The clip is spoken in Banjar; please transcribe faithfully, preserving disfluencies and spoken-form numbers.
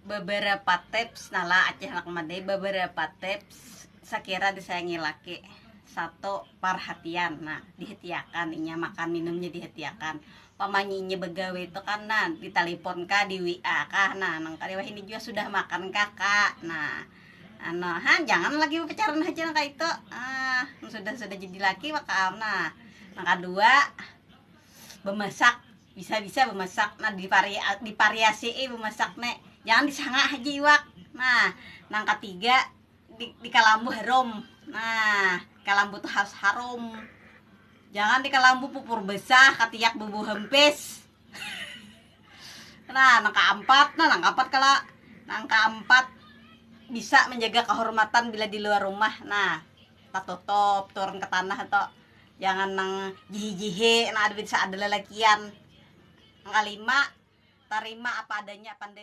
Beberapa tips nala Aceh anak madai, beberapa tips sakira disayangi laki. Satu, perhatian. Nah, dihatiakan inya, makan minumnya dihatiakan. Pamanyinya begawe itu kan, nah, ditelepon kah, di W A kah, nah, nang kali wahini juga sudah makan kah kak, nah, anu ha, jangan lagi pacaran aja nang itu. Ah, sudah sudah jadi laki maka nah, nang kedua, bemasak, bisa-bisa bemasak, nah, divari dipariasi bemasak nek, jangan disanga aja iwak. Nah, nang ketiga, di, di kalambu harum. Nah, kalambu tuh harus harum, jangan di kalambu pupur besar katiak bubu hempis. Nah, nang keempat, nah, nang keempat kala, nang keempat, bisa menjaga kehormatan bila di luar rumah. Nah, tatutup, turun ke tanah atau jangan nang jihi-jihi, nah, ada bisa ada lelakian. Nang kelima, terima apa adanya, pandai